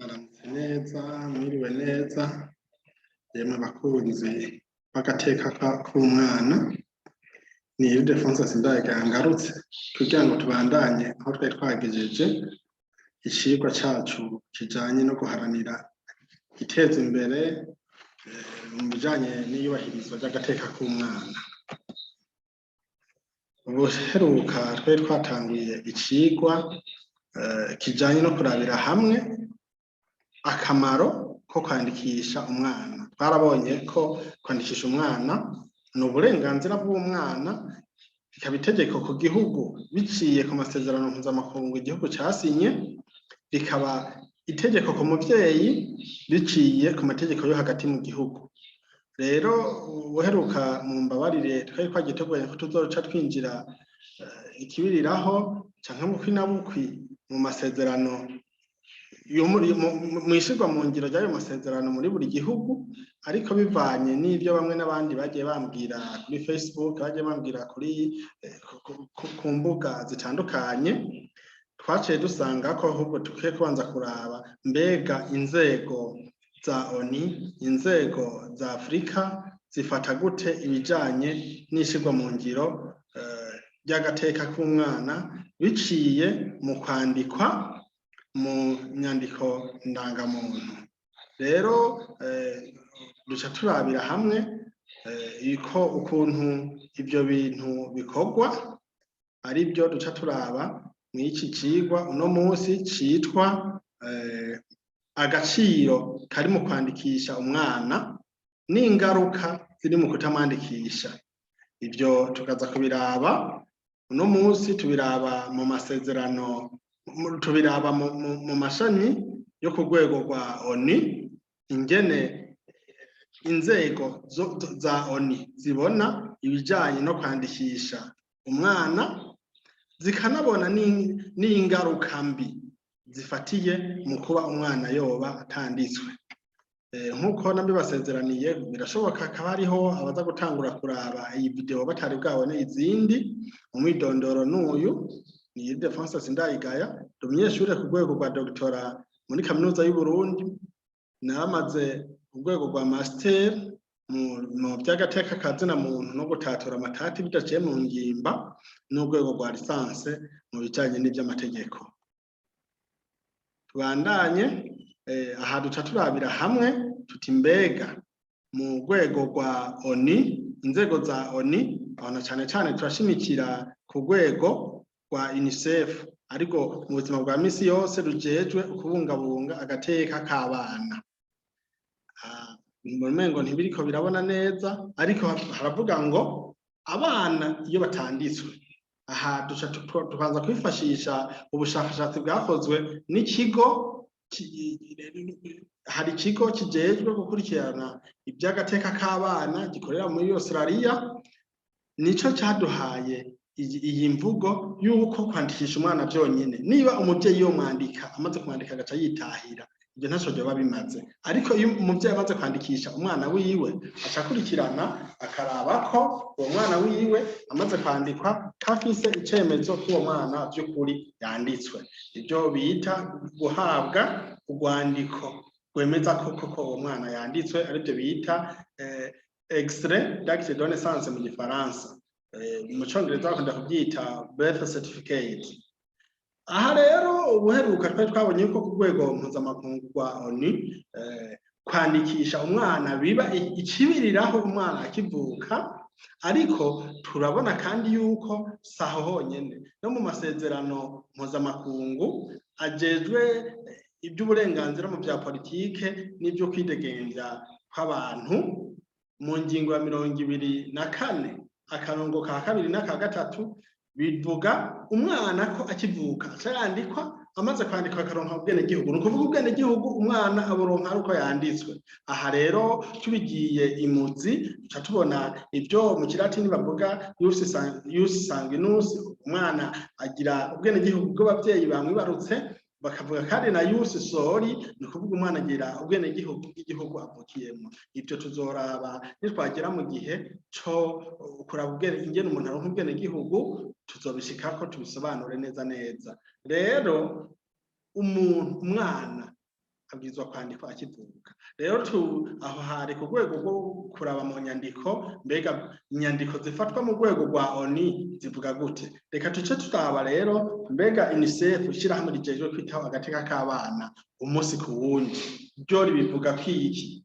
Mwaramutse neza, mwiriwe neza, yemwe bakunzi b'agateka k'umwana. Ni Ildefonse Sindayigaya ngarutse kugira ngo tubandanye aho twari twagejeje icigwa cacu kijanye no guharanira guteza imbere mu bijanye n'iyubahirizwa ry'agateka k'umwana. Ubuheruka twari twatanguye icigwa kijanye no kurabira hamwe akamaro ko kwandikisha umwana. Twarabonye ko kwandikisha umwana ni uburenganzira bw'umwana, bikaba itegeko ku gihugu biciye ku masezerano mpuzamakungu igihugu casinye, rikaba itegeko ku muvyeyi biciye ku mategeko yo hagati mu gihugu. Rero ubuheruka, mu mbabarire, twari twagiteguye ko tuzoca twinjira ikibiriraho canke bukwi na bukwi mu masezerano mwishirwa mu ngiro ry'ayo masezerano muri buri gihugu, ariko bivanye n'ivyo bamwe n'abandi bagiye bambwira kuri Facebook, bagiye bambwira kuri ku mbuga zitandukanye, twaciye dusanga ko ahubwo dukwiye kubanza kuraba mbega inzego za ONU, inzego za Afurika zifata gute ibijanye n'ishirwa mu ngiro ry'agateka k'umwana biciye mu kwandikwa mu nyandiko ndangamuntu. Rero duca turabira hamwe ko ukuntu ivyo bintu bikorwa, aribyo duca turaba mw'iki cigwa uno munsi citwa agaciro kari mu kwandikisha umwana n'ingaruka ziri mu kutamwandikisha. Ivyo tukaza kubiraba uno munsi, tubiraba mu masezerano, tubiraba mu mashami yo ku rwego rwa ONU, ingene inzego za ONU zibona ibijanye no kwandikisha umwana, zikanabona n'ingaruka mbi zifatiye mu kuba umwana yoba atanditswe. Nk'uko nabibasezeraniye, birashoboka hakaba hariho abaza gutangura kuraba iyi video batari bwabone izindi. Umwidondoro n'uyu: ni Ildefonse Sindayigaya, ndi umunyeshure ku rwego rwa doctorat muri Kaminuza y'u Burundi. Naramaze urwego rwa master mu vy'agateka kazina muntu no gutatura amatati bidaciye mu ngimba, n'urwego rwa licence mu bijanye n'ivy'amategeko. Tubandanye. Aha duca turabira hamwe tuti mbega mu rwego rwa ONU, inzego za ONU, aho na cane cane turashimikira ku rwego rwa UNICEF, ariko mu buzima bwa misi yose rujejwe ukubungabunga agateka k'abana. Umengo ntibiriko birabona neza, ariko haravuga ngo abana iyo batanditswe. Aha duca tubanza kwifashisha ubushakashatsi bwakozwe n'ikigo, hari ikigo kijejwe gukurikirana ivy'agateka k'abana gikorera muri Australia, nico caduhaye iyi mvugo yuko kwandikisha umwana vyonyene, niba umuvyeyi yomwandika, amaze kumwandika agaca yitahira, ivyo ntaco vyoba bimaze. Ariko iyo umuvyeyi amaze kwandikisha umwana wiwe, aca akurikirana akaraba ko uwo mwana wiwe amaze kwandikwa ko afise icemezo ko uwo mwana vy'ukuri yanditswe, ivyo bita guhabwa urwandiko rwemeza ko koko uwo mwana yanditswe, arivyo bita extrait d'acte de naissance mu gifaransa, mu congereza bakunda kuvyita birth certificate. Aha rero ubuheruka twari twabonye yuko ku rwego mpuzamakungu rwa ONU kwandikisha umwana biba ikibiriraho umwana akivuka, ariko turabona kandi yuko saho honyene, no mu masezerano mpuzamakungu ajejwe iby'uburenganzira mu bya politike n'ibyo kwidegemvya kw'abantu, mu ngingo ya 24 akarongo ka kabiri n'aka gatatu, bivuga umwana ko akivuka aca yandikwa, amaze kwandikwa akaronka ubwenegihugu. Ni ukuvuga ubwenegihugu umwana aburonka ari uko yanditswe. Aha rero tubigiye imuzi, tuca tubona ibyo mu kilatini bavuga ius sanguinis, umwana agira ubwenegihugu bw'abavyeyi bamwibarutse. Bakavuga kandi na ius soli, ni ukuvuga umwana agira ubwenegihugu bw'igihugu avukiyemo. Ibyo tuzoraba nitwagera mu gihe co kuraba ingene umuntu aronka ubwenegihugu, tuzobishikako tubisobanure neza neza. Rero umuntu, umwana Abwirizwa kwandikwa akivuka. Rero tu aho hari ku rwego rwo kuraba mu nyandiko, mbega inyandiko zifatwa mu rwego rwa ONU zivuga gute? Reka tuce turaba rero, mbega UNICEF, ishirahamwe rijejwe kwitaho agateka k'abana umunsi ku wundi, ryo ribivuga kwiki?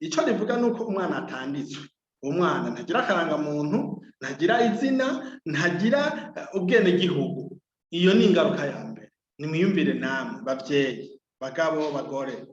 Ico rivuga nuko umwana atanditswe, umwana ntagira akarangamuntu, ntagira izina, ntagira ubwenegihugu. Iyo ni ingaruka ya mbere. Nimwiyumvire namwe bavyeyi, bagabo, bagore,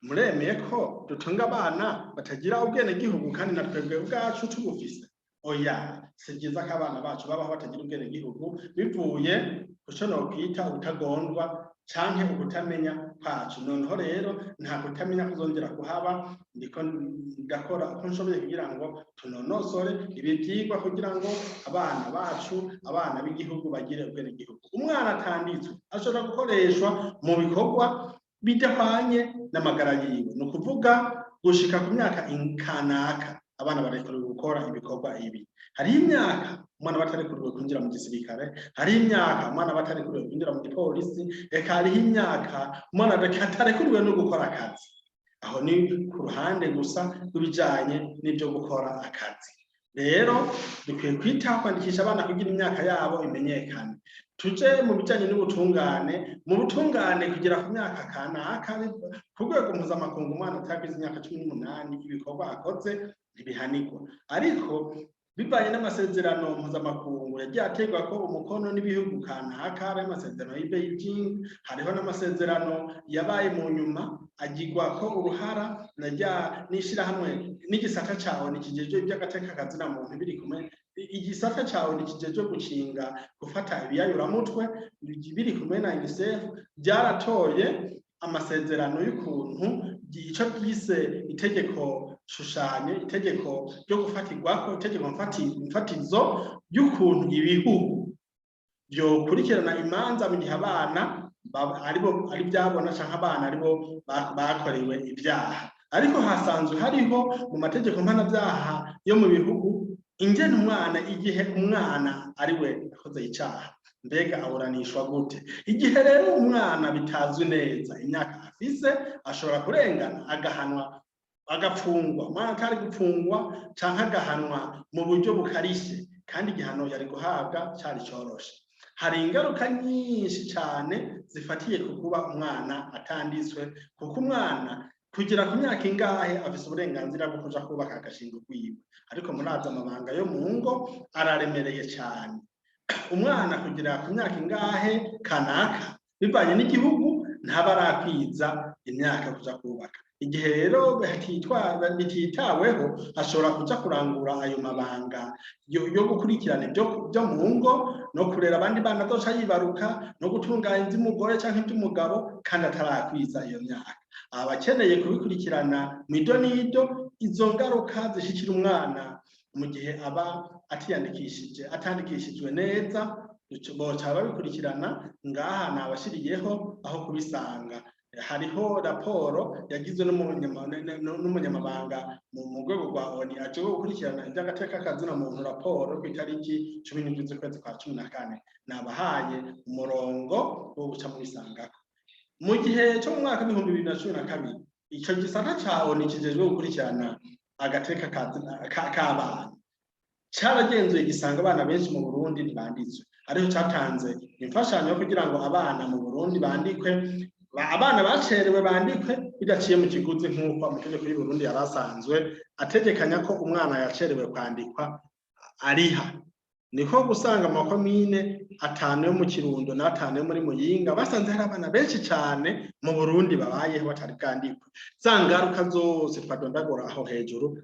muremeye ko dutunga abana batagira ubwenegihugu kandi na twebwe ubwacu tubufise? Oya, si vyiza ko abana bacu babaho batagira ubwenegihugu bivuye kuco nokwita ubutagondwa canke ukutamenya kwacu. Noneho rero nta kutamenya kuzongera kuhaba. Ndiko ndakora uko nshoboye kugira ngo tunonosore ibi vyigwa, kugira ngo abana bacu, abana b'igihugu, bagire ubwenegihugu. Umwana atanditswe ashobora gukoreshwa mu bikorwa bidahwanye n'amagara yiwe. Ni ukuvuga gushika ku myaka kanaka abana barekuriwe gukora ibikorwa ibi. Hariho imyaka umwana batarekuriwe kwinjira mu gisirikare, hariho imyaka umwana batarekuriwe kwinjira mu gipolisi, eka hariho imyaka umwana atarekuriwe no gukora akazi. Aho ni ku ruhande gusa rw'ibijanye n'ivyo gukora akazi. Rero dukwiye kwitaho kwandikisha abana kugira imyaka yabo imenyekane. Tuje mu bijanye n'ubutungane. Mu butungane, kugera ku myaka kanaka, ku rwego mpuzamakungu, umwana atakwiza imyaka 18, ibikorwa akoze ntibihanirwa. Ariko bivanye n'amasezerano mpuzamakungu yagiye aterwa ko umukono n'ibihugu kanaka, hariho amasezerano y'i Beijing, hariho n'amasezerano yabaye mu nyuma agirwa ko uruhara na rya n'ishirahamwe n'igisata ca ONU kijejwe ivy'agateka kazina muntu, biri kumwe igisata ca ONU kijejwe gukinga gufata ibiyayuramutwe, biri kumwe na UNICEF, byaratoye amasezerano y'ukuntu ico bise itegeko shushanye, itegeko ryo gufatirwako, itegeko mfatizo y'ukuntu ibihugu vyokurikirana imanza mu gihe abana aribo ari byabona canke abana aribo bakorewe ivyaha. Ariko hasanzwe hariho mu mategeko mpanavyaha yo mu bihugu ingene umwana, igihe umwana ari we yakoze icaha, mbega aburanishwa gute. Igihe rero umwana bitazwi neza imyaka afise, ashobora kurengana, agahanwa, agapfungwa umwana atari gupfungwa, canke agahanwa mu buryo bukarishe kandi igihano yari guhabwa cari coroshe. Hari ingaruka nyinshi cane zifatiye ku kuba umwana atanditswe, kuko umwana kugera ku myaka ingahe afise uburenganzira bwo kuja kubaka agashingo kwiwe, ariko murazi amabanga yo mu ngo araremereye cane. Umwana kugera ku myaka ingahe kanaka, bivanye n'igihugu, ntaba arakwiza imyaka kuja kubaka. Igihe rero bititaweho, ashobora kuja kurangura ayo mabanga yo gukurikirana ibyo mu ngo no kurera abandi bana azoca yibaruka no gutunganya ivy'umugore canke ivy'umugabo kandi atarakwiza iyo myaka. Abakeneye kubikurikirana mw'ido n'ido, izo ngaruka zishikira umwana mu gihe aba atiyandikishije, atandikishijwe neza, boca babikurikirana. Ngaha nabashiriyeho aho kubisanga. Hariho raporo yagizwe n'umunyamabanga mu rwego rwa ONU ajejwe gukurikirana ivy'agateka kazina muntu, raporo ku itariki 17 z'ukwezi kwa 14. Nabahaye umurongo wo guca mubisangako. Mu gihe cyo mu mwaka w'2012, ico gisata ca ONU kijejwe gukurikirana agateka k'abana caragenzuye, gisanga abana benshi mu Burundi ntibanditswe. Ariho catanze imfashanyo yo kugira ngo abana mu Burundi bandikwe, abana bacerewe bandikwe bidaciye mu kiguzi, nk'uko amategeko y'u Burundi yari asanzwe ategekanya ko umwana yacerewe kwandikwa ariha. Niko gusanga amakomine atanu yo mu Kirundo n'atanu yo muri Muyinga basanze hari abana benshi cane mu Burundi babayeho batari bwandikwe. Za ngaruka zose twadondagura aho hejuru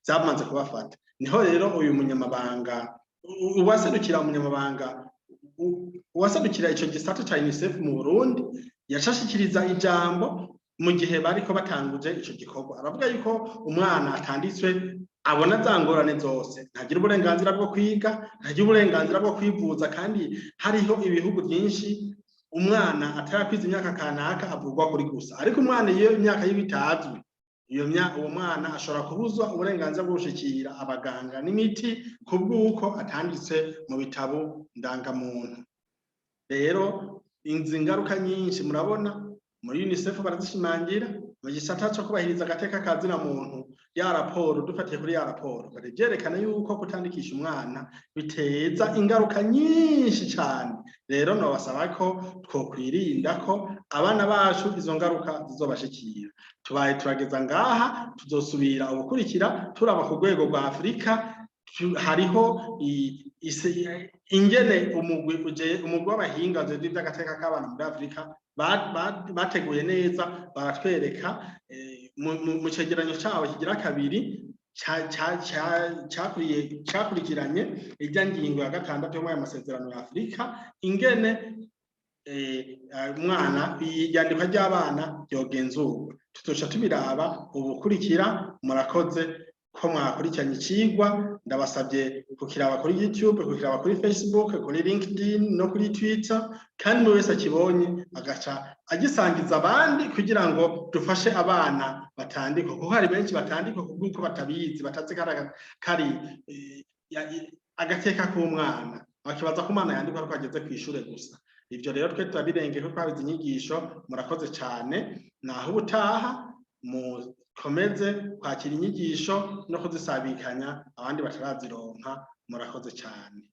zamaze kubafata. Niho rero uyu munyamabanga, uwaserukira umunyamabanga, uwaserukira ico gisata ca UNICEF mu Burundi, yacashikiriza ijambo mu gihe bariko batanguje ico gikorwa, aravuga yuko umwana atanditswe abona za ngorane zose: ntagira uburenganzira bwo kwiga, ntagira uburenganzira bwo kwivuza, kandi hariho ibihugu byinshi umwana atarakwiza imyaka kanaka avurwa kuri gusa. Ariko umwana iyo imyaka yiwe itazwi, iyo uwo mwana ashobora kubuzwa uburenganzira bwo gushikira abaganga n'imiti kubw'uko atanditse mu bitabo ndangamuntu. Rero izi ngaruka nyinshi murabona. Muri UNICEF barazishimangira mu gisata co kubahiriza agateka ka zina muntu. Ya raporo, dufatiye kuri ya raporo, bari vyerekana yuko kutandikisha umwana biteza ingaruka nyinshi cane. Rero nobasaba ko twokwirinda ko abana bacu izo ngaruka zizobashikira. Tubaye turageza ngaha, tuzosubira ubukurikira turaba ku rwego rwa Afurika. Hariho ingene umugwi w'abahinga ujejwe ivy'agateka k'abana muri Afurika bateguye neza, baratwereka mu cegeranyo cabo kigira kabiri cakurikiranye irya ngingo ya gatandatu yo muri ayo masezerano ya Afurika, ingene umwana, iyandikwa ry'abana ryogenzurwa. Tuzoca tubiraba ubukurikira. Murakoze ko mwakurikiranye icigwa. Ndabasabye kukiraba kuri YouTube, kukiraba kuri Facebook, kuri LinkedIn no kuri Twitter, kandi buri wese akibonye agaca agisangiza abandi kugira ngo dufashe abana batandikwa, kuko hari benshi batandikwa kubw'uko batabizi, batazi kari agateka k'umwana, bakibaza ko umwana yandikwa ariko ageze kw'ishure gusa. Ivyo rero twe turabirengeye ko twabize inyigisho. Murakoze cane, naho ubutaha. Mukomeze kwakira inyigisho no kuzisabikanya abandi batarazironka. Murakoze cane.